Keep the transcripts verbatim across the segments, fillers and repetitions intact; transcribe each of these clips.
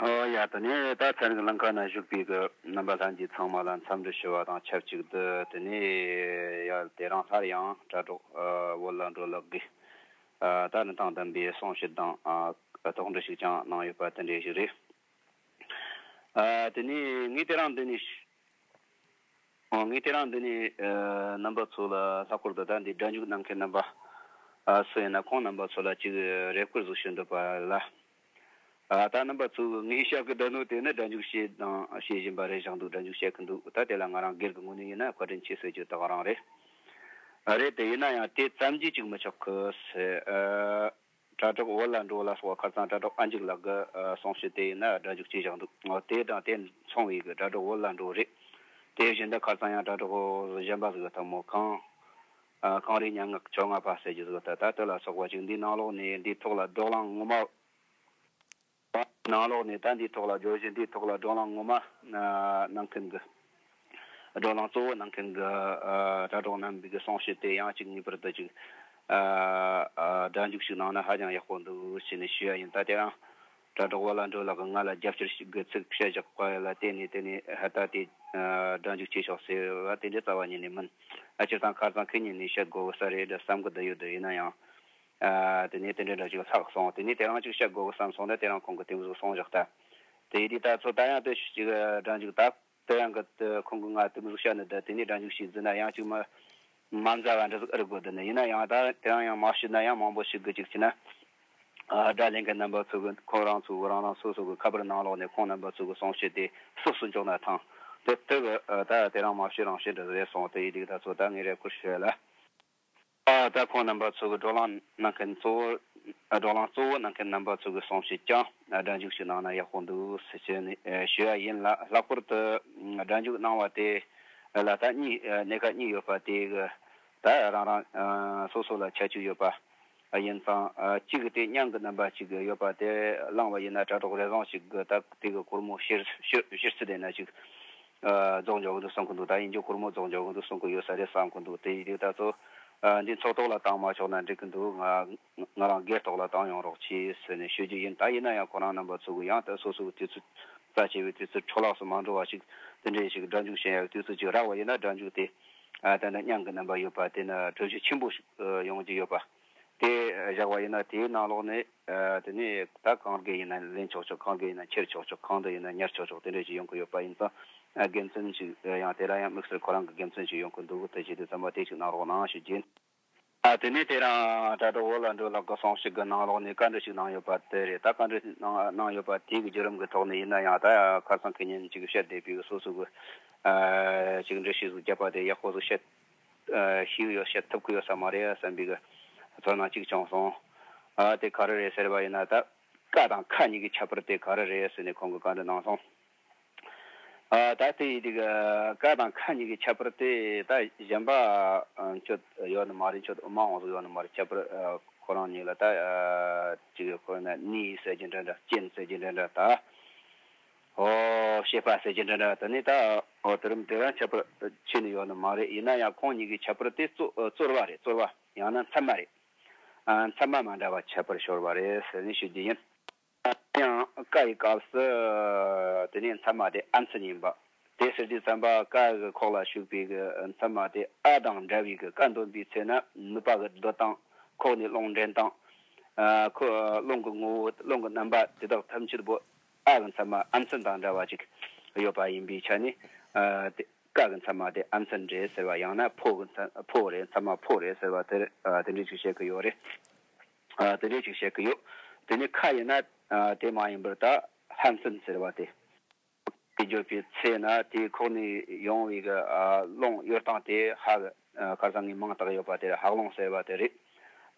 ཨོ་ཡ། དེ་ནས་ད་ཚན་རིག་ལམ་ཁ་ན་བཞུགས་པའི་གི་རྣམ་པ་ལྷན་རྒྱས་ཚང་མ་ལ་འཚམས་འདྲི་ཞུ་བ་དང་ཆབས་ཅིག་ཏུ། དེ་ནས་ཡ་དེ་རིང་སླར་ཡང་དྲ་གྲོགས་ཨ་བོད་ལ་འགྲོ་ལགས་ཀྱིས་ཨ་ད་རིན་ཐང་ལྡན་པའི་གསུང་བཤད་དང་ཨ་དོགས་འདྲི་ཞིག་ཀྱང་གནང་ཡོད་པ་དེ་འདྲ་ཞིག་རེད། ཨ་དེ་ནས་ངས་དེ་རིང་འདི་ནས། ཨོ། ངས་དེ་རིང་འདི་ནས་ཨ་རྣམ་པ་ཚོ་ལ་ལྷག་པར་དུ་ད་འདི་སྒྲ་འཇུག་གནང་མཁན་རྣམ་པ་ཨ་སུ་ཡིན་ན་ཁོང་རྣམ་པ་ཚོ་ལ་ཅིག་རེ་སྐུལ་ཟིག་ཞུ་འདོད་པ་ལ། ཨ་ད་རྣམ་པ་ཚོས་ངས་བཤད་གི་བསྡད་ནོ་དེ་ནི་སྒྲ་འཇུག་བྱེད་དང་བྱེད་བཞིན་པ་རེད་བཞག་འདུག་སྒྲ་འཇུག་བྱེད་གི་འདུག་ད་དེ་ལ་ང་རང་སྒེར་གི་ངོས་ནས་ཡིན་ན་བཀའ་དྲིན་ཆེ་ཟེར་རྒྱུ་དག་རང་རེད། ཨ་རེད། དེ་ཡིན་ན་ཡང་དེ་ཙམ་གྱིས་ཅིག་མི་ཆོག་གི་ཟེར། ཨ། དྲ་གྲོགས་བོད་ལ་འགྲོ་ལ་སོགས་ཁ་སང་དྲ་གྲོགས་ཨ་འཇིགས་ལགས་ཀྱི་ཨ་གསུང་བཤད་དེ་ཡིན་ན་སྒྲ་འཇུག་བྱས་བཞག་འདུག་ཨོ། དེ་དང་དེ་མཚུངས་པའི་གི་དྲ་གྲོགས་བོད་ལ་འགྲོ་རེད། དེ་བཞིན་དུ་ཁ་སང་ཡང་དྲ་གྲོགས་གཞན་པ་ཟིག་གི་ཐུན་མོང་གངས་ཨ་གངས་རིའི་སྙན་ངག་བཅོ་ལྔ་པ་ཟེར་རྒྱུ་ཟིག་ད་ད་དེ་ལ་སོགས་པ་ཅིག་འདིའི་ནང་ལོགས་ནས་འདིའི་ཐོག་ལ་བགྲོ་གླེང་ངོ་མ། ནང་ལོགས་ནས་ད་འདིའི་ཐོག་ལ་བརྗོད་གཞི་འདིའི་ཐོག་ལ་བགྲོ་གླེང་ངོ་མ་གནང་མཁན་གྱི། བགྲོ་གླེང་གཙོ་བོ་གནང་མཁན་གྱི་ཨ་དྲ་གྲོགས་རྣམ་པའི་གསུང་བཤད་དེ་ཡང་གཅིག་ངེས་པར་དུ་ཅིག་ཨ་ཨ་སྒྲ་འཇུག་ཅིག་གནང་ན་ཧ་ཅང་ཡག་པོ་འདུག་ཟེར་ནས་ཞུ་ཡ་ཡིན། ད་དེ་རིང་དྲ་གྲོགས་བོད་ལ་འགྲོ་ལགས་ཀྱིས་ང་ལ་རྒྱབ་སྐྱོར་ཞིག་གི་ཚིག་བཤད་བཞག་པ་ལ་བརྟེན་ནས་དེ་ནས་ཧ་ད་དེ་ཨ་སྒྲ་འཇུག་བྱས་ཤོག་ཟེར་བ་དེ་འདྲའི་རྩ་བ་ཉིད་ནས་མིན། ཨ་སྤྱིར་བཏང་ཁ་སང་ཁེ་ཉིན་ནས་བཤད་དགོས་ས་རེད་བསམ་གི་བསྡད་ཡོད་དེ། ཡིན་ན་ཡང་། ཨ་དེ་ནས་དེ་འདྲ་འདྲ་ཅིག་ལྷག་སོང་། དེ་ནས་དེ་རིང་ཅིག་བཤད་དགོས་བསམ་སོང་ན་དེ་རིང་ཁོང་གིས་དེ་མོ་ཟིག་གསུངས་བཞག་ད། དེ་ཡིན་དུས་ད་ཚོ་ད་ཡང་དེ་ཅིག་སྒྲ་འཇུག་ད་དེ་རིང་གི་དེ་ཁོང་གིས་ང་དེ་མོ་ཟིག་བཤད་ནི་ད་དེ་ནས་སྒྲ་འཇུག་བྱས་ཟིན་ན་ཡང་ཅིག་མ་མ་མཛའ་བ་འདྲ་ཟིག་ཨེ་རེད་དགོས། དེ་ནས་ཡིན་ན་ཡང་ད་དེ་རིང་ཡང་མ་བཤད་ན་ཡང་མང་པོ་ཞིག་གིས་ཅིག་བྱས་ན། ཨ་སྒྲ་ལེན་མཁན་རྣམ་པ་ཚོ་གིས་ཁོ་རང་ཚོ་རང་རང་སོ་སོ་གི་ཁ་པར་ནང་ལོགས་ནས་ཁོང་རྣམ་པ་ཚོ་གི་གསུང་བཤད་དེ་སོ་སོ་འཇོག་ན་ཐང་། དེ་དེ་གི་ཨ་ད་དེ་རིང་མ་བཤད་རང་བཤད་འདྲ་ཟིག་རེད་སོང་། དེ་ཡིན་དུས་ད་ཚོ་ད་ངས་རེ་སྐུལ་ཞུ་ཡ་ལ། ཨ་ད་ཁོང་རྣམ་པ་ཚོ་གི་བགྲོ་གླེང་གནང་མཁན་གཙོ་བོ། ཨ་བགྲོ་གླེང་གཙོ་བོ་གནང་མཁན་རྣམ་པ་ཚོ་གི་གསུང་བཤད་ཀྱང་ཨ་སྒྲ་འཇུག་ཅིག་གནང་ན་ཡག་པོ་འདུག་ཟེར་བྱས་ནས་ཨ་ཞུ་ཡ་ཡིན་ལ། ལྷག་པར་དུ་ཨ་སྒྲ་འཇུག་གནང་བ་དེ་ལ་ད་གཉིས་ཨ་གནད་ཁག་གཉིས་ཡོད་པ་དེ་གི་ད་རང་རང་ཨ་སོ་སོ་ལ་ཁྱད་ཆོས་ཡོད་པ་ཡིན་ཙང་། ཨ་གཅིག་གི་དེ་སྙན་གི་རྣམ་པ་ཅིག་ཡོད་པ་དེ་བླངས་པ་ཡིན་ན་དྲ་གྲོགས་རེ་ཟུང་ཞིག་གི་ད་དེ་གི་སྒོར་མོ་ཕྱིར་ཕྱིར་ཕྱིར་ཚུར་བསྡད་ན་ཅིག་ཨ་རྫོགས་འཇོག་གི་འདུག་གསུང་གི་འདུག་ད་ཡིན་རྒྱུ་སྒོར་མོ་རྫོགས་འཇོག་གི་འདུག་གསུང་གི་ཡོད་ས་རེད་བསམ་གི་འདུག་དེ་ཡིན་དུས་ད་ཚོ་ཨ་འདི་ཚོགས་ཐོག་ལ་བཏང་མ་ཆོག་ན་འགྲིག་གི་འདུག་ང་ང་རང་སྒེར་ཐོག་ལ་བཏང་ཡོང་རོགས་གྱིས་ཟེར་ནས་ཞུ་རྒྱུ་ཡིན། ད་ཡིན་ན་ཡང་ཁོ་རང་རྣམ་པ་ཚོ་གི་ཡང་ད་སོ་སོ་གི་དུས་ཚོད་རྩ་ཆེ་བའི་དུས་ཚོད་འཕྲོ་བརླག་སུ་མ་འགྲོ་བ་ཞིག་དེ་འདྲའི་ཞིག་སྒྲ་འཇུག་བྱེད་ཡག་དུས་ཚོད་ཅིག་རག་པ་ཡིན་ན། སྒྲ་འཇུག་དེ་ཨ་ད་ནི་སྙན་གི་རྣམ་པ་ཡོད་པ་དེ་ནི་གྲུབ་ཆ་ཆེན་པོ་ཞིག་ཨ་ཡོང་རྒྱུ་ཡོད་པ། དེ་བཞག་པ་ཡིན་ན་དེའི་ནང་ལོགས་ནས་ཨ་དེ་ནས་ད་གང་གི་ཡིན་ན་ལེན་ཆོག་ཆོག་གང་གི་ཡིན་ན་འཁྱེར་ཆོག་ཆོག་གང་དུ་ཡིན་ན་ཉར་ཆོག་ཆོག་དེ་འདྲ་ཞིག་ཡོང་གི་ཡོད་པ་ཡིན་ཙང་། ཨ་དགེ་མཚན་ཞིག་ཡང་དེ་ལ་ཡང་དམིགས་བསལ་ཁོ་རང་གི་དགེ་མཚན་ཞིག་ཡོང་གི་འདུག་དེ་བྱེད་དུས་ཙམ་པ་དེ་ཞིག་གནང་རོགས་གནང་ཞུ་རྒྱུ་ཡིན། ཨ་དེ་ནས་དེ་རིང་དྲ་གྲོགས་བོད་ལ་འགྲོ་ལགས་ཀྱི་གསུང་བཤད་ཀྱི་ནང་ལོགས་ནས་བཀའ་འདྲི་ཞིག་གནང་ཡོད་པ་དེ་རེད། ད་བཀའ་འདྲི་གནང་གནང་ཡོད་པ་དེ་གི་བརྒྱུད་རིམ་གྱི་ཐོག་ནས་ཡིན་ན་ཡང་ད་ཁ་སང་ཁེ་ཉིན་ཅིག་བཤད་བསྡད་པའི་སོ་སོ་གི་ཨ་ཅིག་འདྲི་ཞིག་བརྒྱབ་པ་དེ་ཡག་པོ་ཞིག་བཤད། ཨ་ཤེས་ཀྱི་ཡོད། བཤད་ཐུབ་ཀྱི་ཡོད་ས་མ་རེད་བསམ་པའི་གི་ཚོར་སྣང་གཅིག་བྱུང་སོང་། ཨ་དེ་ག་རེ་རེད་ཟེར་བ་ཡིན་ན། ད་ཀ་དང་ཁ་གཉིས་ཀྱི་ཁྱད་པར་དེ་ག་རེ་རེད་ཟེར་ནས་ཁོང་གིས་བཀའ་འདྲི་གནང་སོང་། ཨ་ད་དེ་ཡི་དེ་གི་ཀ་དང་ཁ་གཉིས་ཀྱི་ཁྱད་པར་དེ་ད་གཞན་པ་ཨ་ཁྱོད་ཡོད་ནི་མ་རེད། ཁྱོད་མ་འོངས་སུ་ཡོད་ནི་མ་རེད། ཁྱད་པར་ཨ་ཁོ་རང་གཉིས་ལ་ད་ཨ་ཅིག་ཁོ་ན་ནི་ཟེར་གྱི་འདྲ་འདྲ། ཅན་ཟེར་གྱི་འདྲ་འདྲ། ད་ཨོ་ཤེས་པ་ཟེར་གྱི་འདྲ་འདྲ། དེ་ནས་ད་ཨོ་དེ་རིམ་དེ་རང་ཁྱད་པར་ཆེ་ནི་ཡོད་ནི་མ་རེད། ཡིན་ན་ཡང་ཁོང་གཉིས་ཀྱི་ཁྱད་པར་དེ་རྩོ་རྩོལ་བ་རེད། རྩོལ་བ་ཡང་ན་མཚན་མ་རེད། ཨ་མཚན་མ་མ་འདྲ་བ་ཁྱད་པར་ཤོར་བ་རེད་ཟེར་ནས་ཞུ་རྒྱུ་ཡིན། ཡང་ཀ་ཡི་སྐབས་སུ་དེ་ནས་མཚན་མ་དེ་ཨ་མཚན་ཡིན་པ། དེ་ཟེར་དུས་ཙམ་པ་ཀ་གི་ཁོག་ལ་ཞུགས་པའི་གི་མཚན་མ་དེ་ཨ་དང་འདྲ་བའི་གི་ཀ་འདོན་པའི་ཚེ་ན་ནུས་པ་གི་སྡོད་སྟངས། ཁོག་ནས་རླུང་འདྲེན་སྟངས། ཨ་ཁོ་རླུང་གི་ངོ་བོ། རླུང་གི་རྣམ་པ་དེ་དག་ཐམས་ཅད་པོ་ཨ་གི་མཚན་མ་ཨ་མཚན་དང་འདྲ་བ་ཅིག་ཡོད་པ་ཡིན་པའི་ཆ་ནས། ཨ་དེ་ཀ་གི་མཚན་མ་དེ་ཨ་མཚན་རེད་ཟེར་བ། ཡང་ན་ཕོ་གི་མཚན་ཕོ་རེད། མཚན་མ་ཕོ་རེད་ཟེར་བ་དེ་རེད། ཨ་དེ་འདྲ་ཅིག་བཤད་གི་ཡོད་རེད། ཨ་དེ་འདྲ་ཅིག་བཤད་གི་ཡོད། དེ་ནས་ཁ་ཡིན་ན་ཨ་དེ་མ་ཡིན་པར་ད་ཧ་མཚན་ཟེར་བ་དེ། དེ་བརྗོད་པའི་ཚེ་ན་དེའི་ཁོག་ནས་ཡོང་བའི་གི་ཨ་རླུང་གཡོ་སྟངས་དེ་ཧ་གི་ཨ་ཁ་སང་ངས་མིང་བཏགས་ཡོད་པ་དེ་ཧ་རླུང་ཟེར་བ་དེ་རེད།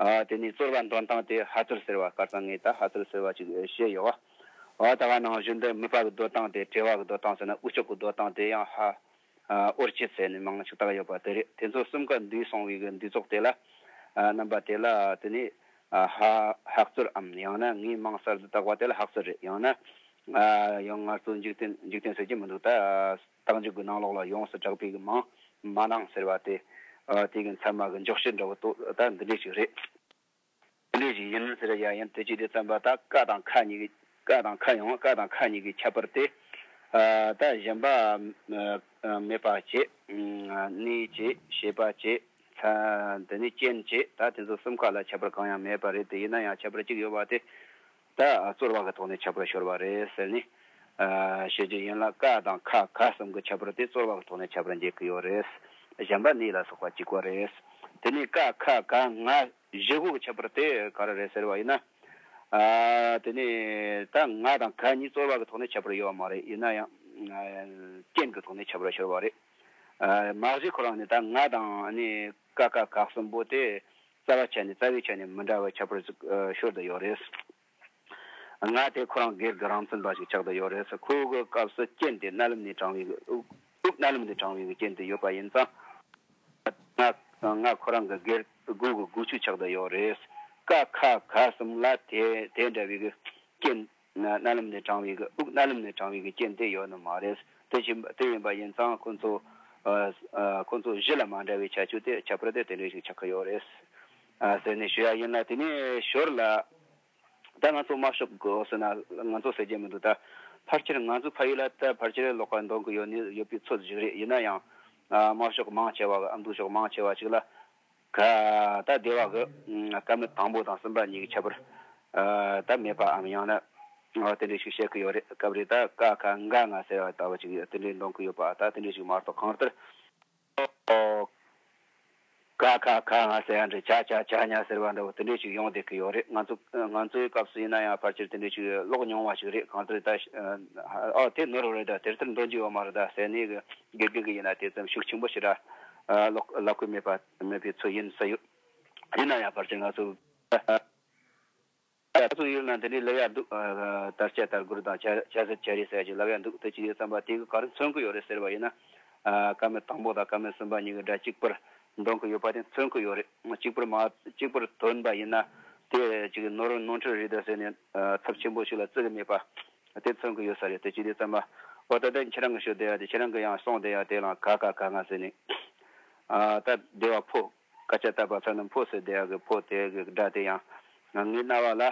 ཨ་དེ་ནས་རྩོལ་བ་འདོན་སྟངས་དེ་ཧ་རྩོལ་ཟེར་བ། ཁ་སང་ངས་ད་ཧ་རྩོལ་ཟེར་བ་ཅིག་བཤད་ཡོད་བ། ཨ་ད་ག་ནང་བཞིན་དུ་མིད་པ་གི་སྡོད་སྟངས་དེ། བྲེལ་བ་གི་སྡོད་སྟངས་ཟེར་ན་འུ་ཅག་གི་སྡོད་སྟངས་དེ་ཡང་ཧ་ཨ་འོར་ཆེད་ཟེར་ནས་མིང་ཞིག་བཏགས་ཡོད་པ་དེ་རེད། དེ་ཚོ་གསུམ་ཀ་འདུས་སོང་བའི་གི་འདུས་ཚོགས་དེ་ལ་ཨ་རྣམ་པ་དེ་ལ་དེ་ནས་ཨ་ཧ་ཧ་རྩོལ་འམ། ཡང་ན་ངའི་མིང་གསར་དུ་བཏགས་པ་དེ་ལ་ཧ་རྩོལ་རེད། ཡང་ན་ཨ་ཡང་ང་ཚོ་འཇིག་རྟེན་འཇིག་རྟེན་ཟེར་གྱི་མི་འདུག་ད་རྟགས་འཇུག་གི་ནང་ལོགས་ལ་ཡོངས་སུ་གྲགས་པའི་གི་མིང་མ་ནིང་ཟེར་བ་དེ། ཨ་དེ་གི་མཚན་མ་གི་འཇོག་བྱེད་འདྲ་བོ་ཏོ་ད་འདི་འདྲས་ཞིག་རེད། འདི་འདྲས་ཞིག་ཡིན་ཟེར་ཡ་ཡིན། དེ་ཅི་དེ་ཙམ་པ་ད་ཀ་དང་ཁ་གཉིས་ཀྱི་ ཀ་དང་ཁ་ཡང་ཀ་དང་ཁ་གཉིས་ཀྱི་ཁྱད་པར་དེ། ཨ་ད་གཞན་པ་མེད་པ་བྱས། གནས་བྱས། ཤེས་པ་བྱས། ཚ་འདི་ནི་རྐྱེན་བྱས། ད་དེ་ཚོ་གསུམ་ཀ་ལ་ཁྱད་པར་གང་ཡང་མེད་པ་རེད་དེ། ཡིན་ན་ཡང་ཁྱད་པར་གཅིག་ཡོད་པ་དེ། ད་རྩོལ་བ་གི་ཐོག་ནས་ཁྱད་པར་ཤོར་བ་རེད་ཟེར་ནས་ཨ་བཤད་རྒྱུ་ཡིན་ལ། ཀ་དང་ཁ་ག་གསུམ་གྱི་ཁྱད་པར་དེ་རྩོལ་བ་གི་ཐོག་ནས་ཁྱད་པར་འབྱེད་ཀྱི་ཡོད་རེད། གཞན་པ་གནས་ལ་སོགས་པ་གཅིག་པ་རེད། དེ་ནས་ཀ་ཁ་ག་ང་བཞི་གོ་གི་ཁྱད་པར་དེ་ག་རེ་རེད་ཟེར་བ་ཡིན་ན། ཨ་དེ་ནས་ད་ང་དང་ག་གཉིས་རྩོལ་བ་གི་ཐོག་ནས་ཁྱད་པར་ཡོད་པ་མ་རེད། ཡིན་ན་ཡང་ཨ་རྐྱེན་གྱི་ཐོག་ནས་ཁྱད་པར་ཤོར་བ་རེད། ཨ་མ་གཞི་ཁོ་རང་ནི་ད་ང་དང་ནི་ཀ་ཁ་ག་གསུམ་པོ་དེ་རྩ་བ་ཆ་ནས་རྩ་བའི་ཆ་ནས་མི་འདྲ་བའི་ཁྱད་པར་ཞིག་ཨ་ཤོར་དུ་ཡོད་རེད། ང་དེ་ཁོ་རང་སྒེར་གྱི་རང་མཚན་པ་ཞིག་ཆགས་བསྡད་ཡོད་རེད། ཁོ་གི་སྐབས་སུ་རྐྱེན་དེ་རྣ་ལམ་ནས་དྲངས་པའི་དབུགས་དབུགས་རྣ་ལམ་ནས་དྲངས་པའི་རྐྱེན་དེ་ཡོད་པ་ཡིན་ཙང་། ང་ང་ཁོ་རང་གི་སྒེར་དགོས་ཀྱི་དགོས་ཆོད་ཆགས་བསྡད་ཡོད་རེད། ཀ་ཁ་ག་གསུམ་ལ་དེ་དེ་འདྲ་བའི་གི་རྐྱེན། རྣ་རྣ་ལམ་ནས་དྲངས་པའི་གི་དབུགས་རྣ་ལམ་ནས་དྲངས་པའི་གི་རྐྱེན་དེ་ཡོད་ནི་མ་རེད། དེ་བཞིན་དེ་ཡིན་པ་ཡིན་ཙང་ཁོ་ཚོ་ཨ་ཨ་ཁོ་ཚོ་བཞི་ལ་མ་འདྲ་བའི་ཁྱད་ཆོས་དེ་ཁྱད་པར་དེ་དེ་འདྲ་ཞིག་ཆགས་ཀྱི་ཡོད་རེད། ཨ་ཟེར་ནས་ཞུ་ཡ་ཡིན་ལ། དེ་ནས་ཞོར་ལ། ད་ང་ཚོ་དམར་ཤོག་གི་འོ་ཟེར་ན་ང་ཚོ་ཟེར་རྒྱུ་མི་འདུག་ད་ཕལ་ཆེར་ང་ཚོ་ཕ་ཡུལ་ལ་ད་ཕལ་ཆེར་ལོགས་ཀ་འདོན་གི་ཡོད་ནི་ཡོད་པའི་ཚོད་ཅིག་རེད། ཡིན་ན་ཡང་ཨ་དམར་ཤོག་མང་ཆེ་བ་གི་ཨ་མདོ་ཤོག་མང་ཆེ་བ་ཅིག་ལ་ག་ད་སྡེ་བ་གི་ཨ་སྐར་མ་དང་པོ་དང་གསུམ་པ་གཉིས་ཀྱི་ཁྱད་པར་ཨ་ད་མེད་པའམ་ཡང་ན་ཨ་དེ་འདྲ་ཞིག་བཤད་གི་ཡོད་རེད། སྐབས་རེ་ད་ཀ་ཁ་ག་ང་ཟེར་བ་ལྟ་བུ་ཅིག་དེ་འདྲ་འདོན་གི་ཡོད་པ། ད་དེ་འདྲ་ཞིག་མ་གཏོགས་གང་ལྟར། ཨོ། ཀ་ཁ་ག་ང་ཟེར་ཡ་འདྲ། ཆ་ཆ་ཆ་ཉ་ཟེར་བ་འདྲ་བོ་དེ་འདྲ་ཞིག་ཡོང་བསྡད་ཀྱི་ཡོད་རེད། ང་ཚོ་ང་ཚོའི་སྐབས་སུ་ཡིན་ན་ཡང་ཕལ་ཆེར་དེ་འདྲ་ཞིག་ཀློག་མྱོང་བ་ཞིག་རེད། གང་ལྟར་ད་ཨོ་དེ་ནོར་བ་རེད། ད་དེ་ལྟར་འདོན་རྒྱུ་ཡོད་མ་རེད་ད་ཟེར་ནས་དགེ་རྒན་གྱི་ཡིན་ན་དེ་ཙམ་ཤུགས་ཆེན་པོ་ཞིག་ར་ཀློག་ཀློག་གི་མེད་པ་མེད་པའི་ཚོད་ཡིན་ས་ཡོད། ཡིན་ན་ཡང་ཕལ་ཆེར་ང་ཚོ། ད་ཚོ་ཡུལ་ན་དེ་འདྲའི་ལབ་ཡ་འདུག་ཨ་དར་ཆ་དར་གུར་དང་ཆ་ཆ་ཟད་ཆ་རེ་ཟེར་ཡ་ཅིག་ལབ་ཡ་འདུག་དེ་ཅི་རེད་བསམ་པ་དེ་གི་ག་རེ་མཚོན་གི་ཡོད་རེད་ཟེར་བ་ཡིན་ན། ཨ་སྐར་མ་དང་པོ་དང་སྐར་མ་གསུམ་པ་གཉིས་ཀྱི་སྒྲ་གཅིག་པར་འདོན་གི་ཡོད་པ་དེ་མཚོན་གི་ཡོད་རེད། གཅིག་པར་མ་གཅིག་པར་ཐོན་པ་ཡིན་ན་དེ་ཅིག་ནོར་ནོར་འཁྲུལ་རེད་ད་ཟེར་ནས་ཨ་ཚབས་ཆེན་པོ་ཞིག་ལ་བརྩི་གི་མེད་པ་དེ་མཚོན་གི་ཡོད་ས་རེད། དེ་ཅི་རེད་བསམ་པ་འོ་ད་ལྟ་ཁྱེད་རང་གི་ཤོད་བསྡད་ཡ་དེ་ཁྱེད་རང་གི་ཡང་གསུངས་བསྡད་ཡ་དེ་ལ་ག་ག་ག་ང་ཟེར་ནས་ཨ་ད་སྡེ་བ་ཕོ། སྐད་ཆ་བཏབ་པ་ཚ་ན་ཕོ་ཟེར་བསྡད་ཡག་གི་ཕོ་དེ་གི་སྒྲ་དེ་ཡང་ངའི་རྣ་བ་ལ་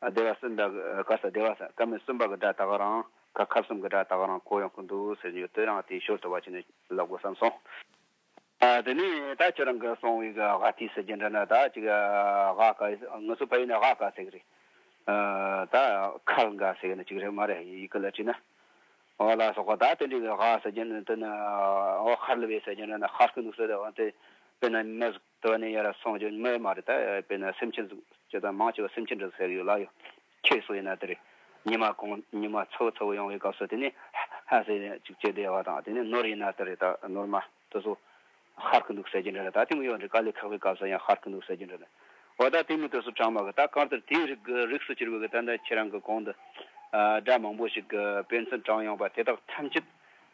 སྡེ་བ་གསུམ་པ་གི་ག་ས་སྡེ་བ་ས་སྐར་མ་གསུམ་པ་གི་སྒྲ་ད་ག་རང་ཁ་ཁ་གསུམ་གི་སྒྲ་ད་ག་རང་གོ་ཡོང་གི་འདུག་ཟེར་ཡོད། དེ་རང་དེའི་ཞོར་དུ་བ་ཅི་ནས་ལབ་དགོས་བསམ་སོང་། ཨ་དེ་ནས་ད་ཁྱེད་རང་གི་གསུང་བའི་གི་ཝ་ཐི་ཟེར་གྱི་འདྲ་ན་ད་ཅིག་ཝ་ཀ་ང་ཚོ་ཕ་ཡུལ་ན་ཝ་ཀ་ཟེར་གི་རེད། ཨ་ད་ཁལ་འགའ་ཟེར་གི་ན་ཅིག་རེད་མ་རེད། ཡི་གེ་ལ་བྲིས་ན། འོ་ལ་སོགས་པ་ད་དེ་འདྲའི་གི་ཝ་ཟེར་གྱི་ནི་དེ་ནི་འོ་ཧར་ལི་བེ་ཟེར་གྱི་ནི་ཧར་ཁི་འདུག་ཟེར་དེ་འོ་དེ་དཔེར་ན་མི་ཟིག་དེ་བ་ནས་ཡར་སོང་རྒྱུ་མི་མ་རེད། ད་དཔེར་ན་སེམས་ཅན་ཟིག་ཅི་ད་མང་ཆེ་བ་སེམས་ཅན་འདྲ་ཟེར་ཡོད་ལ་ཡོད། ཁྱེད་སོ་ཡིན་ན་དེ་རེད། ཉི་མ་གང་ཉི་མ་ཚ་བོ་ཚ་བོ་ཡོང་བའི་སྐབས་སུ་དེ་ནི་ཧ་ཧ་ཟེར་ཅིག་བྱེད་བསྡད་པ་དང་དེ་ནི་ནོར་ཡིན་ན་དེ་རེད། ད་ནོར་མ་དེ་ཚོ་ཧར་གི་འདུག་ཟེར་གྱི་འདྲ་རེད། ད་དེ་མོ་ཡོད་རེད། དཀའ་ལས་ཁག་པའི་སྐབས་སུ་ཡང་ཧར་གི་འདུག་ཟེར་གྱི་འདྲ་རེད། འོ་ད་དེ་མོ་དེ་ཚོ་དྲངས་མ་གི་ད་གང་ལྟར་དེའི་རིགས་ཀྱི་རིགས་སུ་གྱུར་པའི་གི་ད་ལྟ་ཁྱེད་རང་གི་གོང་དུ་ཨ་སྒྲ་མང་པོ་ཞིག་གི་དཔེ་མཚོན་དྲངས་ཡོང་པ་དེ་དག་ཐམས་ཅད་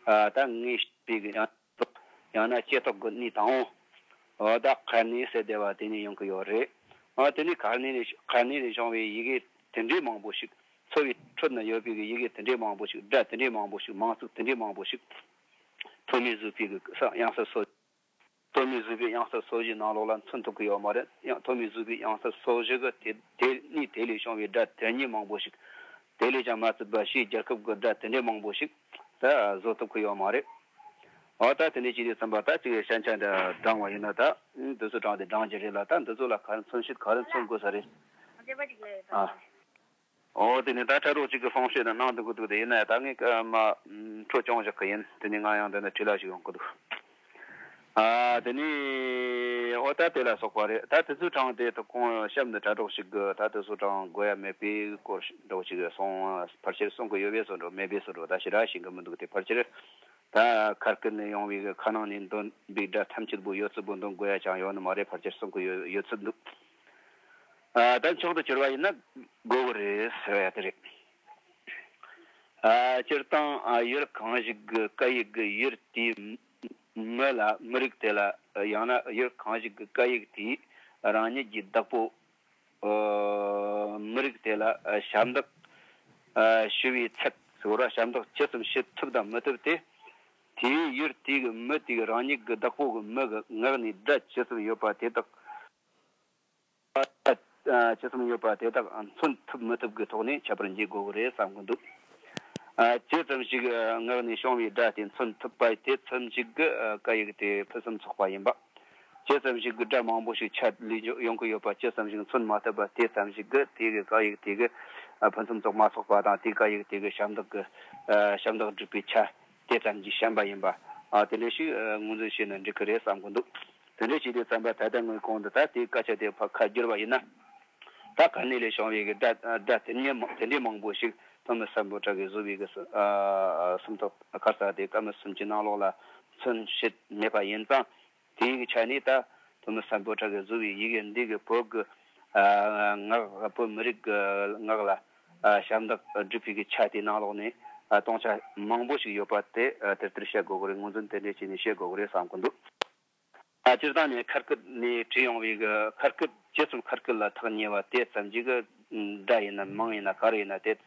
ཨ་ད་ངས་ཤེས་པའི་གི་ཡང་ཡང་ན་ལྕེ་ཐོག་གི་གནས་དང་པོ། འོ་ད་ཁར་ནི་ཟེར་བསྡད་པ་དེ་ནས་ཡོང་གི་ཡོད་རེད། འོ་དེ་ནས་ཁར་ནི་ནས་ཁར་ནི་ནས་བྱུང་བའི་ཡི་གེ་དེ་འདྲའི་མང་པོ་ཞིག་འཚོ་བའི་ཁྲོད་ན་ཡོད་པའི་གི་ཡི་གེ་དེ་འདྲའི་མང་པོ་ཞིག་སྒྲ་དེ་འདྲའི་མང་པོ་ཞིག་མིང་ཚིག་དེ་འདྲའི་མང་པོ་ཞིག་ཐོན་མི་བཟོད་པའི་གི་ས་དབྱངས་གསལ་སོ། ཐོན་མི་བཟོད་པའི་དབྱངས་གསལ་སོ་བཞིའི་ནང་ལོགས་ལ་མཚོན་ཐུབ་ཀྱི་ཡོད་མ་རེད། ཡང་ཐོན་མི་བཟོད་པའི་དབྱངས་གསལ་སོ་བཞི་གི་དེ་དེ་ནས་དེ་ལས་བྱུང་བའི་སྒྲ་དེ་ཉིད་མང་པོ་ཞིག་དེ་ལས་ཀྱང་མ་ཚད་པ་ཕྱིའི་རྒྱལ་ཁབ་ཀྱི་སྒྲ་དེ་འདྲའི་མང་པོ་ཞིག་ད་བཟོ་ཐུབ་ཀྱི་ཡོད་མ་རེད། འོ་ད་དེ་ནས་ཅི་རེད་བསམ་པ་ད་ཅིག་ཤན་ཆ་འདྲ་བགྲང་བ་ཡིན་ན་ད་འདི་ཚོ་བགྲང་དེ་བགྲང་རྒྱུ་རེད་ལ། ད་འདི་ཚོ་ལ་ག་རེ་མཚོན་བྱེད་ག་རེ་མཚོན་དགོས་ས་རེད། ཨ། འོ་དེ་ནས་ད་ཕྲ་གྲོགས་གཅིག་གིས་གསུང་བཤད་ནང་གནང་འདུག་གི་འདུག་དེ་ཡིན་ན་ད་ངས་ཀ་མ་འཕྲོ་སྐྱོང་བཞག་གི་ཡིན། དེ་ནས་ང་ཡང་འདི་ནས་བྲིས་ལ་ཞིག་ཡོང་གི་འདུག་ཨ་དེ་ནས་འོ་ད་དེ་ལ་སོགས་པ་རེད། ད་དེ་ཚོའི་གྲངས་དེ་ད་གོང་གཤམ་དུ་དྲ་གྲོགས་ཤིག་གིས་ད་དེ་ཚོའི་གྲངས་དགོས་ཡ་མེད་པའི་སྐོར་འདྲ་བོ་ཞིག་གསུངས། ཕལ་ཆེར་གསུང་གི་ཡོད་པས་སོ་འགྲོ་མེད་པས་སོ་འགྲོ་ད་ཞེ་དྲག་ཤེས་གི་མི་འདུག་དེ་ཕལ་ཆེར་ད་ཁར་ཀི་ནས་ཡོང་བའི་ཁ་ནང་ནས་འདོན་པའི་སྒྲ་ཐམས་ཅད་པོ་ཡོད་ཚད་པོ་འདོན་དགོས་ཡ་ཅང་ཡོད་ནི་མ་རེད། ཕལ་ཆེར་གསུང་གི་ཡོད་ཡོད་ཚད་འདུག་ཨ་ད་མཆོག་ཏུ་གྱུར་པ་ཡིན་ན་དགོས་གི་རེད་ཟེར་བ་ཡ་དེ་རེད། ཨ་སྤྱིར་བཏང་ཨ་ཡུལ་གང་ཞིག་གི་སྐད་ཡིག་གི་ཡུལ་དེའི་མི་ལ་མི་རིགས་དེ་ལ་ཡང་ན་ཡུལ་གང་ཞིག་གི་སྐད་ཡིག་དེས་རང་ཉིད་ཀྱི་བདག་པོ་ཨ་མི་རིགས་དེ་ལ་ཨ་ཞབས་འདེགས་ཨ་ཞུ་བའི་ཚད་ཟེར་བ་ཞབས་འདེགས་ཇི་ཙམ་ཞུ་ཐུབ་དང་མི་ཐུབ་དེ་དེའི་ཡུལ་དེའི་གི་མི་དེ་གི་རང་ཉིད་ཀྱི་བདག་པོ་གི་མི་གི་ངག་ནས་སྒྲ་ཇི་ཙམ་ཡོད་པ་དེ་དག་ཅི་ཙམ་ཡོད་པ་དེ་དག་མཚོན་ཐུབ་མི་ཐུབ་ཀྱི་ཐོག་ནས་ཁྱད་པར་འབྱེད་དགོས་ཀྱི་རེད་བསམ་གྱི་འདུག་ཇི་ཙམ་ཞིག་ངག་ནས་བྱུང་བའི་སྒྲ་དེ་མཚོན་ཐུབ་པ་དེ་ཙམ་ཞིག་གི་སྐད་ཡིག་དེ་ཕུན་སུམ་ཚོགས་པ་ཡིན་པ། ཇི་ཙམ་ཞིག་གི་སྒྲ་མང་པོ་ཞིག་ཆད་ལུས་ཡོང་གི་ཡོད་པ་ཇི་ཙམ་ཞིག་མཚོན་མ་ཐུབ་པ་དེ་ཙམ་ཞིག་གི་དེ་གི་སྐད་ཡིག་དེ་གི་ཕུན་སུམ་ཚོགས་མ་ཚོགས་པ་དང་དེ་སྐད་ཡིག་དེ་གི་ཞབས་འདེགས་ཀྱི་ཞབས་འདེགས་སྒྲུབ་པའི་ཆ་དེ་ཙམ་གྱིས་ཞན་པ་ཡིན་པ། དེ་འདྲ་ཞིག་ངོས་འཛིན་བྱས་ན་འགྲིག་གི་རེད་བསམ་གི་འདུག་དེ་འདྲ་བྱས་དུས་ཙམ་པ་ད་ལྟ་ངས་གོང་དུ་ད་དེའི་སྐད་ཆ་དེ་ཕར་ཁ་བསྒྱུར་བ་ཡིན་ན། ད་ག་ནས་ལས་བྱུང་བའི་གི་སྒྲ་སྒྲ་དེ་འདྲ་མང་དེ་འདྲའི་མང་པོ་ཞིག་ཐོན་མི་སམ་བྷོ་ཊ་གིས་བཟོས་པའི་གི་སུམ་སུམ་རྟགས་ཁ་ས་དེ་ཀ་མད་སུམ་ཅུའི་ནང་ལོགས་ལ་མཚོན་བྱེད་མེད་པ་ཡིན་ཙང་། དེའི་གི་ཆ་ནས་ད་ཐོན་མི་སམ་བྷོ་ཊ་གིས་བཟོས་པའི་ཡི་གེ་འདི་གི་བོད་གི་ངག་བོད་མི་རིགས་གི་ངག་ལ་ཞབས་འདེགས་སྒྲུབ་པའི་གི་ཆ་དེའི་ནང་ལོགས་ནས་སྟོང་ཆ་མང་པོ་ཞིག་ཡོད་པ་དེ་དེར་དེར་བཤད་དགོས་གི་རེད། ངོས་འཛིན་དེ་འདྲ་བྱས་ནས་བཤད་དགོས་གི་རེད་བསམ་གི་འདུག་ཨ། སྤྱིར་བཏང་ནས་ཁ་སྐད་ནས་བྲིས་ཡོང་བའི་གི་ཁ་སྐད་ཇི་ཙམ་ཁ་སྐད་ལ་ཐག་ཉེ་བ་དེ་ཙམ་གྱིས་གི་སྒྲ་ཡིན་ན་མིང་ཡིན་ན་ག་རེ་ཡིན་ན་དེ་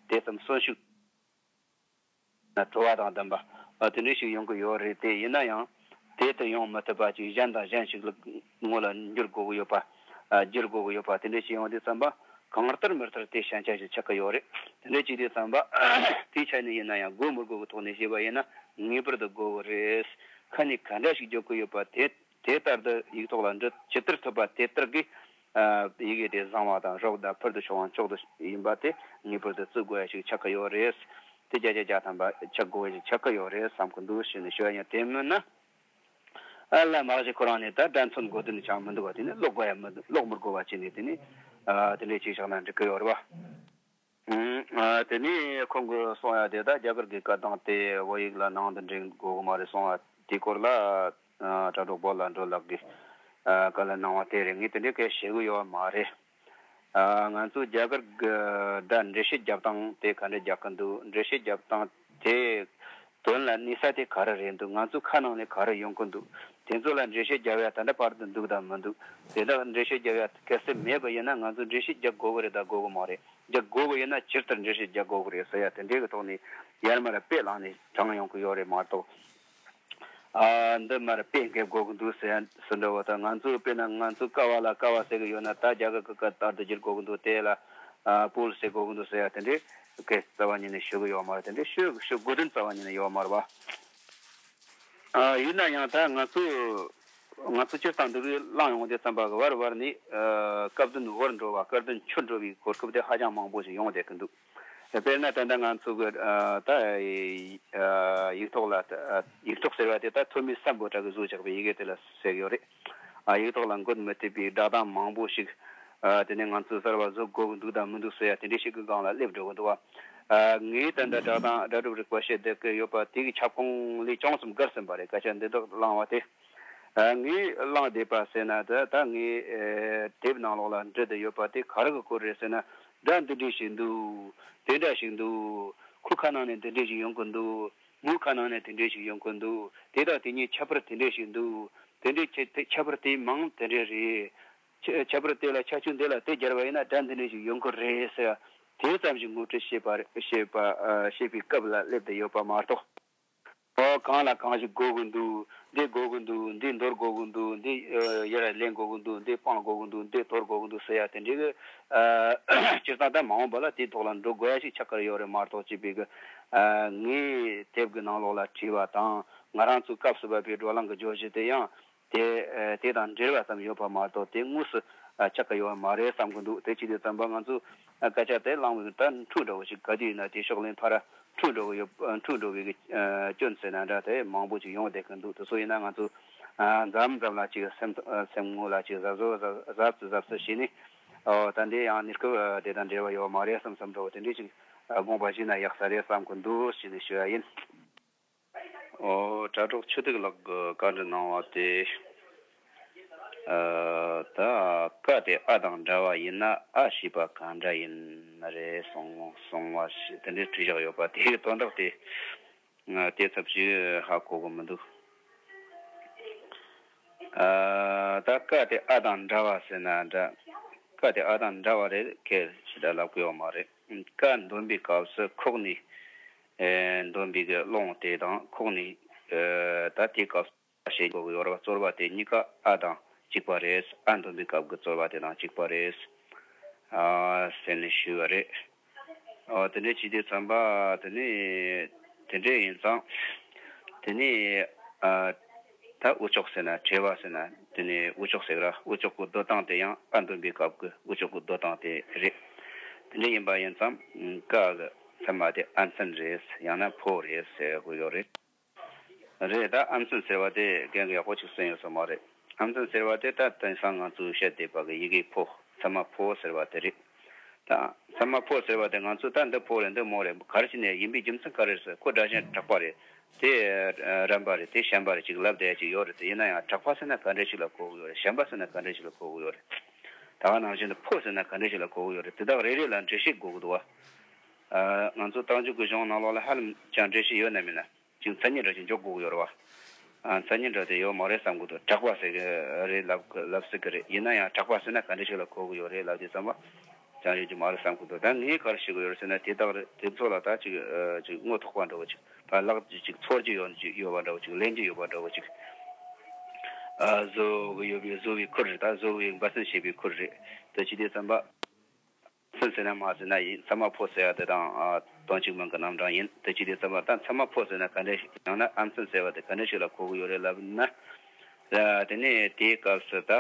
དེ་ཙམ་གསོན་ཤུགས་ན་བྲོ་བ་དང་ལྡན་པ་དེ་འདྲ་ཞིག་ཡོང་གི་ཡོད་རེད། དེ་ཡིན་ན་ཡང་དེ་ལྟར་ཡོང་མི་ཐུབ་པ་ཅིག་གཞན་དང་གཞན་ཞིག་ལ་ངོ་ལ་འགྱུར་དགོས་གི་ཡོད་པ། བསྒྱུར་དགོས་གི་ཡོད་པ་དེ་འདྲ་ཞིག་ཡོང་དུས་ཙམ་པ་གང་ལྟར་མི་ལྟར་དེ་ཞན་ཆ་ཞིག་ཆགས་ཀྱི་ཡོད་རེད། དེ་འདྲ་བྱས་དུས་ཙམ་པ་དེའི་ཆ་ནས་ཡིན་ན་ཡང་དགོས་མི་དགོས་ཀྱི་ཐོག་ནས་བཤད་པ་ཡིན་ན་ངེས་པར་དུ་དགོས་གི་རེད། ཁ་ནས་ག་འདྲ་ཞིག་བརྗོད་ཀྱི་ཡོད་པ་དེ་དེ་ལྟར་དུ་ཡིག་ཐོག་ལ་འབྲི་ཇི་ལྟར་ཐུབ་པ་དེ་ལྟར་གྱིས་ཡི་གེ་དེ་བཟང་བ་དང་རབ་དང་ཕུལ་དུ་བྱུང་བ་མཆོག་ཏུ་ཡིན་པ་དེ་ངེས་པར་དུ་བརྩི་དགོས་ཡ་ཞིག་ཆགས་ཀྱི་ཡོད་རེད། དེ་བརྒྱ་ཆ་བརྒྱ་ཐམ་པ་ཆགས་དགོས་ཡ་ཞིག་ཆགས་ཀྱི་ཡོད་རེད་བསམ་གྱི་འདུག་ཞེས་ནས་ཞུ་ཡ་ཡིན། དེ་མིན་ན། ཨ་ལ་མ་གཞི་ཁོ་རང་ནས་ད་སྒྲ་མཚོན་དགོས་དོན་ནི་ཅང་མི་འདུག་བ། དེ་ནི་ཀློག་དགོས་ཡ་མི་འདུག་ཀློག་མི་དགོས་པ་བྱས་ནས་དེ་ནི་ཨ་དེ་འདྲའི་ཅིག་བཞག་ན་འགྲིག་གི་ཡོད་རེད་བ། ཨ་དེ་ནི་ཁོང་གིས་གསུང་ཡ་དེ་ད་རྒྱ་གར་གྱི་སྐད་གདངས་དེ་བོད་ཡིག་ལ་ནང་དུ་འདྲེན་དགོས་གི་མ་རེད་གསུང་བ་དེའི་སྐོར་ལ་ཨ་དྲ་གྲོགས་བོ་ལ་འགྲོ་ལགས་ཀྱིས་ཨ་བཀའ་ལན་གནང་བ་དེ་རེད། ངས་དེ་འདྲའི་སྐད་བཤད་གི་ཡོད་བ་མ་རེད། ཨ། ང་ཚོ་རྒྱ་གར་གྱི་སྒྲ་འགྲེལ་བཤད་རྒྱབ་སྟངས་དེ་ག་འདྲ་རྒྱག་གི་འདུག་འགྲེལ་བཤད་རྒྱབ་སྟངས་དེ་དོན་ལ་གནས་ས་དེ་ག་རེ་རེད་འདུག་ང་ཚོ་ཁ་ནང་ནས་ག་རེ་ཡོང་གི་འདུག་དེ་ཚོ་ལ་འགྲེལ་བཤད་རྒྱབ་ཡ་ད་ལྟ་བར་དུ་འདུག་དང་མི་འདུག་དེ་དག་འགྲེལ་བཤད་རྒྱབ་ཡ་གལ་སྲིད་མེད་པ་ཡིན་ན་ང་ཚོ་འགྲེལ་བཤད་རྒྱག་དགོས་གི་རེད་དང་དགོས་གི་མ་རེད། རྒྱག་དགོས་གི་ཡིན་ན་ཇི་ལྟར་འགྲེལ་བཤད་རྒྱག་དགོས་གི་རེད་ཟེར་ཡ་དེ་འདྲའི་གི་ཐོག་ནས་ཡར་མར་དཔེ་བླངས་ནས་དྲངས་ཡོང་གི་ཡོད་རེད་མ་གཏོགས། ཨ། འདི་མར་དཔེ་འགེབས་དགོས་ཀྱི་འདུག་ཟེར་ཟེར་འདྲ་བོ་དང་། ང་ཚོའི་དཔེར་ན་ང་ཚོའི་ཀ་བ་ལ་ཀ་བ་ཟེར་གྱི་ཡོད་ན་ད་རྒྱ་གར་གྱི་སྐད་ལྟར་དུ་བསྒྱུར་དགོས་ཀྱི་འདུག་དེ་ལ་ཨ་པུལ་ཟེར་དགོས་ཀྱི་འདུག་ཟེར་ཡ་དེ་འདྲའི་སྐད་རྩ་བ་ཉིད་ནས་ཤོད་ཀྱི་ཡོད་མ་རེད། དེ་འདྲའི་ཤོད་ཤོད་དགོས་དོན་རྩ་བ་ཉིད་ནས་ཡོད་མ་རེད་བ། ཨ། ཡིན་ན་ཡང་ད་ང་ཚོ་ང་ཚོ་སྤྱིར་བཏང་འདི་རིགས་བླངས་ཡོང་དུས་ཙམ་པ་གི་བར་བར་ནས་ཨ་སྐབས་བདུན་བོར་འགྲོ་བ་སྐབས་བདུན་ཆུད་འགྲོ་བའི་གོ་སྐབས་དེ་ཧ་ཅང་མང་པོ་ཞིག་ཡོང་བསྡད་ཀྱི་འདུག་དཔེར་ན་ད་ལྟ་ང་ཚོ་གི་ཨ་ད་ཨ་ཡིག་ཐོག་ལ་ཨ་ཡིག་ཐོག་ཟེར་བ་དེ་ད་ཐོན་མི་སམ་བྷོ་ཊ་གིས་བཟོས་བཞག་པའི་ཡི་གེ་དེ་ལ་ཟེར་གྱི་ཡོད་རེད། ཨ་ཡིག་ཐོག་ལ་འགོད་མི་ཐུབ་པའི་སྒྲ་གདངས་མང་པོ་ཞིག་ཨ་དེ་ནས་ང་ཚོས་གསར་བ་བཟོ་དགོས་ཀྱི་འདུག་དང་མི་འདུག་ཟེར་ཡ་དེ་འདྲའི་ཞིག་གི་སྒང་ལ་སླེབས་འགྲོ་གི་འདུག་བ། ཨ་ངས་ད་ལྟ་སྒྲ་གདངས་སྒྲ་སྒྲུབ་རིག་པ་བཤད་བསྡད་ཀྱི་ཡོད་པ་དེ་གི་ཁྱབ་ཁོངས་ལས་ཅུང་ཙམ་བརྒལ་ཟིན་པ་རེད། སྐད་ཆ་འདི་དག་བླངས་བ་དེ། ཨ་ངས་བླངས་བསྡད་པ་ཟེར་ན་ད་ད་ངས་ཨེ་དེབ་ནང་ལོགས་ལ་འབྲི་བསྡད་ཡོད་པ་དེ་ག་རེ་གི་སྐོར་རེད་ཟེར་ན། སྒྲ་འདི་འདྲ་ཞིག་འདུག་དེ་འདྲ་ཞིག་འདུག་ཁོའི་ཁ་ནང་ནས་འདི་འདྲ་ཞིག་ཡོང་གི་འདུག་མོའི་ཁ་ནང་ནས་དེ་འདྲ་ཞིག་ཡོང་གི་འདུག་དེ་དང་དེ་གཉིས་ཁྱད་པར་དེ་འདྲ་ཞིག་འདུག་དེ་འདྲའི་ཁྱད་ཁྱད་པར་དེའི་མིང་དེ་འདྲ་རེད། ཁྱད་ཁྱད་པར་དེ་ལ་ཁྱད་ཆོས་འདི་ལ་དེ་སྦྱར་བ་ཡིན་ན་སྒྲ་འདི་འདྲ་ཞིག་ཡོང་གི་རེད་ཟེར་དེ་ཙམ་ཞིག་ངོ་སྤྲོད་བྱེད་པ་བྱེད་པ་བྱེད་པའི་སྐབས་ལ་སླེབས་བསྡད་ཡོད་པ་མ་གཏོགས། ཨོ་གང་ལ་གང་ཞིག་དགོས་ཀྱི་འདུག་འདི་དགོས་ཀྱི་འདུག་འདི་འདོར་དགོས་ཀྱི་འདུག་འདི་ཡར་ལེན་དགོས་ཀྱི་འདུག་འདི་སྤང་དགོས་ཀྱི་འདུག་འདི་དོར་དགོས་ཀྱི་འདུག་ཟེར་ཡ་དེ་འདྲའི་གི་སྤྱིར་བཏང་ད་མ་འོངས་པ་ལ་དེའི་ཐོག་ལ་འགྲོ་དགོས་ཡ་ཞིག་ཆགས་ཀྱི་ཡོད་རེད་མ་གཏོགས་ཅེས་པའི་གི་ངའི་དེབ་ཀྱི་ནང་ལོགས་ལ་བྲིས་པ་དང་ང་རང་ཚོའི་སྐབས་སུ་བབས་པའི་བགྲོ་གླེང་གི་བརྗོད་གཞི་དེ་ཡང་དེ་དེ་དང་འབྲེལ་བ་ཙམ་ཡོད་པ་མ་གཏོགས་དེ་དངོས་སུ་ཆགས་ཀྱི་ཡོད་མ་རེད་བསམ་གྱི་འདུག་དེ་བྱས་དུས་ཙམ་པ་ང་ཚོ་སྐད་ཆ་དེ་བླངས་པའི་ད་འཁྲུག་འདྲ་བོ་ཞིག་ག་དུས་ཡིན་ན་དེ་ཕྱོགས་ལེན་ཕར་འཁྲུག་འགྲོ་གི་ཡོད། འཁྲུག་འགྲོ་བའི་གི་སྐྱོན་ཟེར་ན་འདྲ་དེ་མང་པོ་ཅིག་ཡོང་བསྡད་ཀྱི་འདུག་དེ་ཚོ་ཡིན་ན་ང་ཚོ་མཚམས་མཚམས་ལ་ཅིག་སེམས་སེམས་ངོ་ལ་ཅིག་གཟབ་གཟབ་གཟབ་གཟབ་གཟབ་གཟབ་བྱས་ནས་ཨོ་ད་འདི་ཡང་གནས་སྐབས་དེ་དང་འབྲེལ་བ་ཡོད་མ་རེད་བསམ་བསམ་འདྲ་བོ་དེ་འདྲས་ཅིག་དགོངས་པ་བཞེས་ན་ཡག་ས་རེད་བསམ་གྱི་འདུག་ཞེས་ནས་ཞུ་བ་ཡིན། ཨོ་དྲ་གྲོགས་ཆོས་སྡུག་ལགས་ཀྱིས་བཀའ་འདྲི་གནང་བ་དེ། ཨ་ད་ཀ་དེ་ཨ་དང་འདྲ་བ་ཡིན་ན་ཨ་ཞེས་པ་གང་འདྲ་ཡིན་ནི་རེད་གསུང་གསུང་བ་ཞིག་དེ་འདྲའི་དྲིས་བཞག་ཡོད་པ་དེའི་དོན་དག་དེ་ང་དེ་ཚབ་ཞིག་ཧ་གོ་གི་མི་འདུག་ཨ་ད་ཀ་དེ་ཨ་དང་འདྲ་བ་ཟེར་ན་འདྲ། ཀ་དེ་ཨ་དང་འདྲ་བ་རེད། ཁྱེད་ཞེ་དྲག་ལབ་གི་ཡོད་མ་རེད། ཀ་འདོན་པའི་སྐབས་སུ་ཁོག་ནས་ཨེ་འདོན་པའི་གི་རླུང་དེ་དང་ཁོག་ནས་ཨེ་ད་དེའི་སྐབས་སུ་བྱེད་དགོས་ཀྱི་ཡོད་རེད་བ། རྩོལ་བ་དེ་གཉིས་ཀ་ཨ་དང་ གཅིག་པ་རེད། ཨ་འདོན་པའི་སྐབས་ཀྱི་རྩོལ་བ་དེ་དང་གཅིག་པ་རེད། ཨ་ཟེར་ནས་ཞུས་པ་རེད། ཨོ་དེ་འདྲས་བྱས་དུས་ཙམ་པ་དེ་ནས་དེ་འདྲས་ཡིན་ཙང་། དེ་ནས་ཨ་ད་འུ་ཅོག་ཟེར་ན་བྲེལ་བ་ཟེར་ན་དེ་ནས་འུ་ཅོག་ཟེར་གི་ར། འུ་ཅོག་གི་སྡོད་སྟངས་དེ་ཡང་ཨ་འདོན་པའི་སྐབས་ཀྱི་འུ་ཅོག་གི་སྡོད་སྟངས་དེ་རེད། དེ་འདྲས་ཡིན་པ་ཡིན་ཙང་ཀ་གི་མཚན་མ་དེ་ཨ་མཚན་རེད། ཡང་ན་ཕོ་རེད་ཟེར་དགོས་ཡོད་རེད། རེད། ད་ཨ་མཚན་ཟེར་བ་དེ་རྒན་གྱིས་ཡག་པོ་ཅིག་གསན་ཡོད་ས་མ་རེད། ཨ་མཚན་ཟེར་བ་དེ་ད་དེང་སང་ང་ཚོས་བཤད་བསྡད་པ་གི་ཡི་གེ་ཕོ། མཚན་མ་ཕོ་ཟེར་བ་དེ་རེད། ད་མཚན་མ་ཕོ་ཟེར་བ་དེ་ང་ཚོས་ད་འདི་ཕོ་རེད་འདི་མོ་རེད་ག་རེ་བྱས་ནས་ཡིན་པའི་རྒྱུ་མཚན་ག་རེ་རེད་ཟེར། ཁོ་སྒྲ་གཞན་དྲེགས་པ་རེད། དེ་རན་པ་རེད། དེ་ཞན་པ་རེད་ཅིག་ལབ་བསྡད་ཡ་ཅིག་ཡོད་རེད་དེ། ཡིན་ན་ཡང་དྲེགས་པ་ཟེར་ན་ག་འདྲ་ཞིག་ལ་གོ་གི་ཡོད་རེད། ཞན་པ་ཟེར་ན་ག་འདྲ་ཞིག་ལ་གོ་གི་ཡོད་རེད། ད་ག་ནང་བཞིན་དུ་ཕོ་ཟེར་ན་ག་འདྲ་ཞིག་ལ་གོ་གི་ཡོད་རེད། དེ་དག་རེ་རེ་ལ་འགྲེལ་བཤད་དགོས་ཀྱི་འདུག་བ། ཨ་ང་ཚོ་རྟགས་འཇུག་གི་གཞུང་ནང་ལོགས་ལ་ཧ་ལམ་ཅང་འགྲེལ་བཤད་ཡོད་ན་མིན་ན། ཅིག་མཚན་ཉིད་འདྲ་ཅིག་འཇོག་དགོས་ཀྱི་ཡོད་རེད་བ། ཨ་མཚན་ཉིད་འདྲ་དེ་ཡོད་མ་རེད་བསམ་གྱི་འདུག་དྲེགས་པ་ཟེར་གི་རེད་ལབ་ལབ་སྲིད་གི་རེད། ཡིན་ན་ཡང་དྲེགས་པ་ཟེར་ན་ག་འདྲ་ཞིག་ལ་གོ་གི་ཡོད་རེད་ལབ་དུས་ཙམ་པ། ཅང་ཡོད་ཀྱི་མ་རེད་བསམ་གྱི་འདུག་ད་ངས་ག་རེ་ཞུ་གི་ཡོད་རེད་ཟེར་ན་དེ་དག་རེད། དེ་ཚོ་ལ་ད་ཅིག་ཨ་ཅིག་རྔོ་ཐོགས་པ་འདྲ་བོ་ཅིག་ཕར་ལག་ཅིག་ཅིག་འཚོལ་རྒྱུ་ཡོད་ཅིག་ཡོད་པ་འདྲ་བོ་ཅིག་ལེན་རྒྱུ་ཡོད་པ་འདྲ་བོ་ཅིག་ཨ་བཟོ་གི་ཡོད་པའི་བཟོ་བའི་ཁུལ་རེད། ད་བཟོ་བའི་འབད་བརྩོན་བྱེད་པའི་ཁུལ་རེད། དེ་བྱེད་དུས་ཙམ་པ། མཚན་ཟེར་ན་མ་ཟེར་ན་ཡིན། མཚན་མ་ཕོ་ཟེར་ཡ་དེ་དང་ཨ་དོན་གཅིག་མིང་གི་རྣམ་གྲངས་ཡིན། དེ་བྱེད་དུས་ཙམ་པ་ད་མཚན་མ་ཕོ་ཟེར་ན་ག་འདྲ་ཞིག་ཡང་ན་ཨ་མཚན་ཟེར་བ་དེ་ག་འདྲ་ཞིག་ལ་གོ་གི་ཡོད་རེད་ལབ་ན། ཨ་དེ་ནས་དེའི་སྐབས་སུ་ད་ཨ་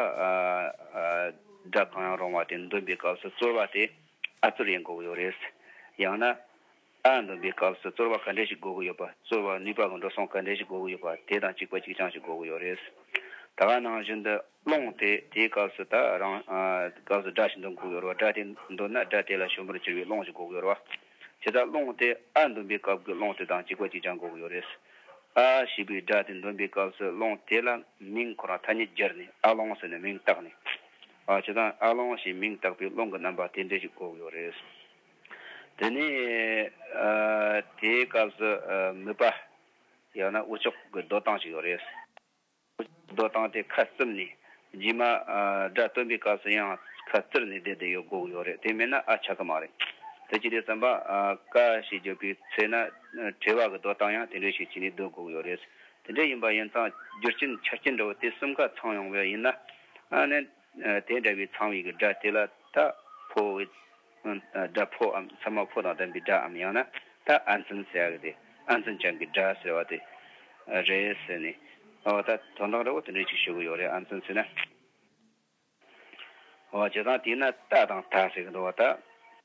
ཨ་སྒྲ་གང་ཡང་རུང་བ་དེ་འདོན་པའི་སྐབས་སུ་རྩོལ་བ་དེ་ཨ་རྩོལ་ཡིན་དགོས་ཀྱི་ཡོད་རེད། ཡང་ན་ཨ་འདོན་པའི་སྐབས་སུ་རྩོལ་བ་ག་འདྲ་ཞིག་དགོས་ཀྱི་ཡོད་པ། རྩོལ་བ་ནུས་པ་གི་འགྲོ་སོང་ག་འདྲ་ཞིག་དགོས་ཀྱི་ཡོད་པ། དེ་དང་གཅིག་པ་གཅིག་རྐྱང་ཞིག་དགོས་ཀྱི་ཡོད་རེད། ད་ག་ནང་བཞིན་དུ། རླུང་དེ་དེའི་སྐབས་སུ་ད་རང་ཨ་སྐབས་སུ་སྒྲ་ཞིག་འདོན་དགོས་ཡོད་རེད་བ། སྒྲ་དེ་འདོན་ན་སྒྲ་དེ་ལ་ཞུམ་པར་གྱུར་པའི་རླུང་ཞིག་དགོས་ཀྱི་ཡོད་རེད་བ། དེ་ལྟར་རླུང་དེ་ཨ་འདོན་པའི་སྐབས་ཀྱི་རླུང་དེ་དང་གཅིག་པ་གཅིག་རྐྱང་དགོས་ཀྱི་ཡོད་རེད། ཨ་ཞེས་པའི་སྒྲ་དེ་འདོན་པའི་སྐབས་སུ་རླུང་དེ་ལ་མིང་ཁོ་རང་ཐ་སྙད་སྦྱར་ནས་ཨ་རླུང་ཟེར་ནས་མིང་བཏགས་ནས། ཨ་བྱས་ཙང་ཨ་རླུང་ཞེས་མིང་བཏགས་པའི་རླུང་གི་རྣམ་པ་དེ་འདྲ་ཞིག་དགོས་ཀྱི་ཡོད་རེད། དེ་ནས་ཨ་དེའི་སྐབས་སུ་ཨ་མིད་པ། ཡང་ན་འུ་ཅག་གི་སྡོད་སྟངས་ཤིག་ཡོད་རེད། སྡོད་སྟངས་དེ་ཁ་བཙུམ་ནས་རྗེས་མ་ཨ་སྒྲ་བཏོན་པའི་སྐབས་སུ་ཡང་ཁ་བཙིར་ནས་བསྡད་བསྡད་ཡོད་དགོས་ཀྱི་ཡོད་རེད། དེ་མེད་ན་ཨ་ཆགས་ཀྱི་མ་རེད། དེ་བྱས་དུས་ཙམ་པ་ཨ་ཀ་ཞེས་བརྗོད་པའི་ཚེ་ན་ཨ་བྲེལ་བ་གི་སྡོད་སྟངས་ཡང་དེ་འདྲ་ཞིག་བྱས་ནས་སྡོད་དགོས་ཀྱི་ཡོད་རེད། དེ་འདྲ་ཡིན་པ་ཡིན་ཙང་རྒྱུ་རྐྱེན་ཆ་རྐྱེན་འདྲ་བོ་དེ་གསུམ་ཀ་ཚང་ཡོང་བ་ཡིན་ན། ཨ་ནི་ཨ་དེ་འདྲ་བའི་ཚང་བའི་གི་སྒྲ་དེ་ལ་ད་ཕོ་བའི་སྒྲ་ཕོའམ་མཚན་མ་ཕོ་དང་ལྡན་པའི་སྒྲའམ་ཡང་ན་ད་ཨ་མཚན་ཟེར་ཡ་གི་དེ་ཨ་མཚན་ཅན་གྱི་སྒྲ་ཟེར་བ་དེ་རེད་ཟེར་ནས། འོ་ད་དོན་དག་འདྲ་བོ་དེ་འདྲ་ཅིག་ཞུ་གི་ཡོད་རེད། ཨ་མཚན་ཟེར་ན། འོ་བྱས་ཙང་དེས་ན་ཏ་དང་ད་ཟེར་གི་འདུག་བ། ད་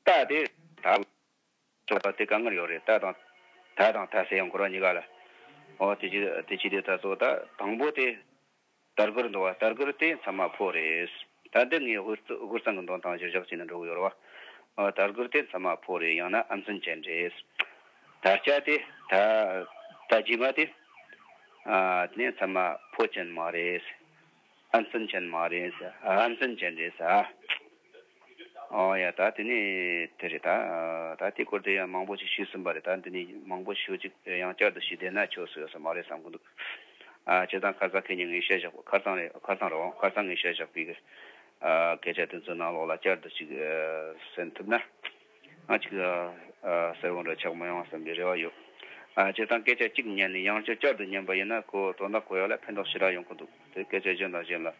ཏ་དེ་ད་ཆོག་པ་དེ་དཀའ་ངལ་ཡོད་རེད། ད་དང་ད་དང་ད་ཟེར་ཡང་འཁོར་བ་གཉིས་ཀ་ལ། འོ་དེ་ཅི་དེ་ཅི་དེ་ད་གཙོ་བོ་ད་དང་པོ་དེ། རྟ་གུར་འདུག་བ། རྟ་གུར་དེ་མཚན་མ་ཕོ་རེད། ད་འདི་ངས་དབུས་དབུས་གཙང་གི་འདོན་སྟངས་གཞིར་བཞག་བྱས་ནས་འགྲོ་གི་ཡོད་རེད་བ། ཨ་རྟ་གུར་དེ་མཚན་མ་ཕོ་རེད། ཡང་ན་ཨ་མཚན་ཅན་རེད། ད་ལྕགས་དེ་ད་ད་རྗེས་མ་དེ་ཨ་དེ་ནས་མཚན་མ་ཕོ་ཅན་མ་རེད། ཨ་མཚན་ཅན་མ་རེད། ཨ་མཚན་ཅན་རེད་ཟེར། ཨོ་ཡ། ད་དེ་ནས་དེ་རེད། ད་ད་དེ་སྐོར་དེ་ཡང་མང་པོ་ཞིག་ཞུས་ཟིན་པ་རེད། ད་འདི་ནས་མང་པོ་ཞུ་ཅིག་ཡང་བསྐྱར་དུ་ཞུས་བསྡད་ན་ཆོག་སོ་ཡོད་ས་མ་རེད་བསམ་གི་འདུག་ཨ་བྱས་ཙང་ཁ་སང་ཁེ་ཉིན་ངས་བཤད་བཞག་པ་ཁ་སང་རེད། ཁ་སང་རེད་འོང་། ཁ་སང་ངས་བཤད་བཞག་པའི་ཨ་སྐད་ཆ་དེ་ཚོའི་ནང་ལོགས་ལ་བསྐྱར་དུ་ཅིག་ཨ་གསན་ཐུབ་ན་ང་ཅིག་ཨ་གསལ་བོ་འདྲ་ཆགས་མི་ཡོང་བསམ་པའི་རེ་བ་ཡོད། ཨ་བྱས་ཙང་སྐད་ཆ་གཅིག་ཉན་ནས་ཡང་བསྐྱར་བསྐྱར་དུ་ཉན་པ་ཡིན་ན་ཁོ་དོན་དག་གོ་ཡ་ལ་ཕན་ཐོགས་ཞེ་དྲག་ཡོང་གི་འདུག་དེ་སྐད་ཆ་གཞན་དང་གཞན་ལ།